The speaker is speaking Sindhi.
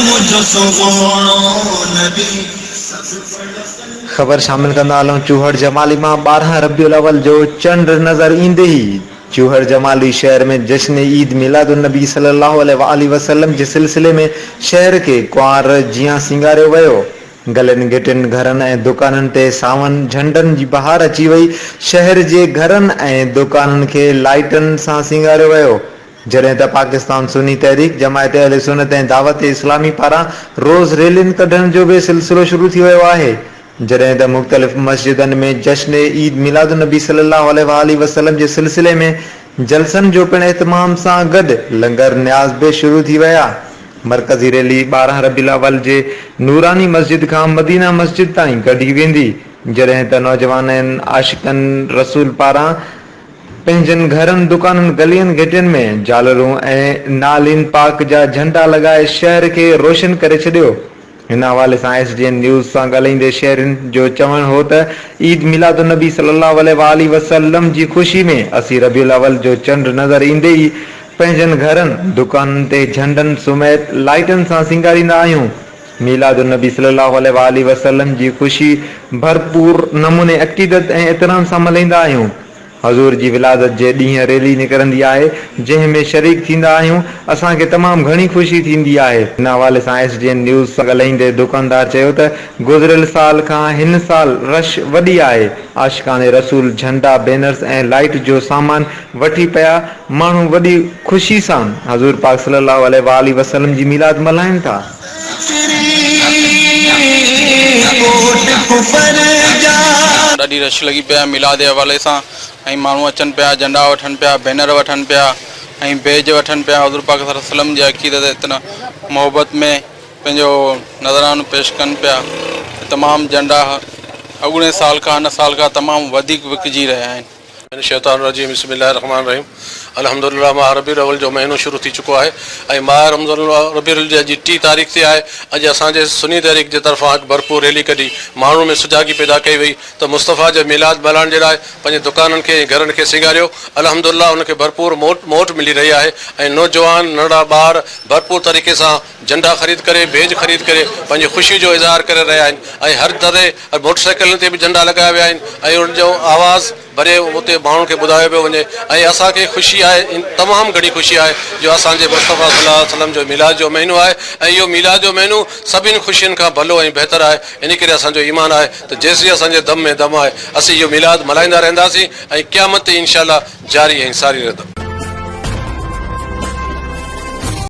منهنجو سهڻو نبي. خبر شامل ڪندا هلون چوهڙ جمالي مان 12 ربيع الاول جو چنڊ نظر ايندي ئي چوهڙ جمالي شهر ۾ جشن عيد ميلاد النبي صلي الله عليه واٰله وسلم جي سلسلي ۾ شهر کي ڪنوار جيان سينگاريو ويو. گلين گهٽين گهرن ۽ دڪانن تي ساون جهنڊن جي بهار اچي وئي شهر جي گهرن ۽ دڪانن کي لائيٽن سان سينگاريو ويو. جڏهن ته پاڪستان سني تحريڪ، جماعت اهل سنت ۽ دعوت اسلامي پاران روز ريلين ڪڍڻ جو به سلسلو شروع ٿي ويو آهي. جڏهن ته مختلف مسجدن ۾ جشن عيد ميلاد النبي صلي الله عليه واٰله وسلم جي سلسلي ۾ جلسن جو پڻ اهتمام سان گڏ لنگر نياز به شروع ٿي ويا. مرڪزي ريلي 12 ربيع الاول جي نوراني مسجد کان مدينه مسجد تائين ڪڍي ويندي، جڏهن ته نوجوانن عاشقن رسول پاران پنهنجن گهرن، دڪانن، گلين گهٽين ۾ جالرون ۽ نعلين پاڪ جا جهنڊا لڳائي شهر کي روشن ڪري ڇڏيو. هن حوالي سان ايس ڊي اين نيوز سان ڳالهائيندي شهرين جو چوڻ هو ته عيد ميلاد النبي صلي الله عليه واٰله وسلم جي خوشي ۾ اسين ربيع الاول جو چنڊ نظر ايندي ئي پنهنجن گهرن، دڪانن تي جهنڊن سميت لائيٽن سان سينگاريندا آهيون. ميلاد النبي صلي الله عليه واٰله وسلم جي خوشي ڀرپور نموني عقيدت ۽ احترام سان ملهائيندا آهيون. حضور جي ولادت جي ڏينهن ريلي نڪرندي آهي، جنهن ۾ شريڪ ٿيندا آهيون، اسان کي تمام گهڻي خوشي ٿيندي آهي. ان حوالي سان ايس ڊي اين نيوز سان ڳالهائيندي دڪاندار چيو ته گذريل سال کان هن سال رش وڏي آهي، عاشقان رسول جهنڊا، بينرز ۽ لائيٽ جو سامان وٺي پيا، ماڻهو وڏي خوشي سان حضور پاڪ صلي الله عليه واٰله وسلم جي ميلاد ملهائين ٿا. ڏاڍي رش لڳي پئي آهي ميلاد جي حوالي سان ۽ ماڻهو اچن پيا جهنڊا وٺن پيا بينر وٺن پيا ۽ بيج وٺن پيا حضور پاڪ صلي الله عليه وسلم جي عقيدت اتنا محبت ۾ پنهنجو نذرانو پيش ڪن پيا تمام جهنڊا اڳوڻي سال کان هن سال کان تمام وڌيڪ وڪجي رهيا آهن. من الشيطان الرجيم بسم الله الرحمٰن الرحيم الحمد لله ماه ربيع الاول جو مهينو شروع ٿي چڪو آهي ۽ ماه رمضان ربيع الاول جي اڄ ٽي تاريخ تي آهي اڄ اسان جي سني تحريڪ جي طرفان هڪ ڀرپور ريلي ڪڍي ماڻهن ۾ سجاڳي پيدا ڪئي وئي ته مصطفيٰ جي ميلاد ملهائڻ جي لاء پنهنجي دڪانن کي ۽ گهرن کي سينگاريو الحمد لله ان کي ڀرپور موٽ موٽ ملي رهي آهي ۽ نوجوان ننڍڙا ٻار ڀرپور طريقي سان جهنڊا خريد ڪري بيج خريد ڪري پنهنجي خوشي جو اظهار ڪري رهيا آهن ۽ هر دري موٽر سائيڪلن تي به جهنڊا لڳايا ويا آهن ۽ انهن جو آواز ڀري اتي ماڻهن کي ٻڌايو پيو وڃي ۽ اسان کي خوشي آهي تمام گهڻي خوشي آهي جو اسان جي مصطفيٰ صلي الله عليه وسلم جو ميلاد جو مهينو آهي ۽ اهو ميلاد جو مهينو سڀني خوشين کان ڀلو ۽ بهتر آهي ان ڪري اسان جو ايمان آهي ته جيسين اسان جي دم ۾ دم آهي اسين اهو ميلاد ملهائيندا رهنداسين ۽ قيامت تائين انشاء الله جاري ۽ ساري رهندو.